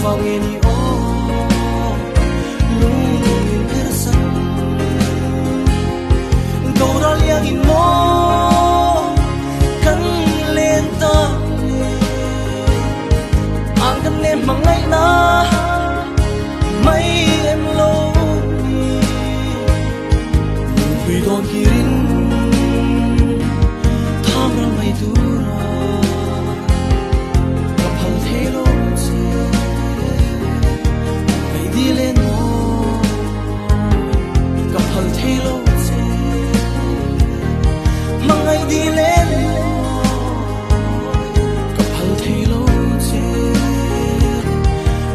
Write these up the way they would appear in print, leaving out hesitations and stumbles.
Engvang nge ni aw lungin persan Doral iangin maw kan len ta le Ang kan nem hmangaihna mai em lo ni Lungpui dawn kirin tham ral mai tura Ka phal thei lo che Ngaih dil en maw Ka phal thei lo che Hmangaih dil en maw Ka phal thei lo che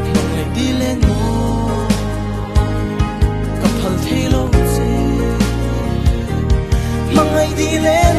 Hmangaih dil en maw Ka phal thei lo che Hmangaih dil en.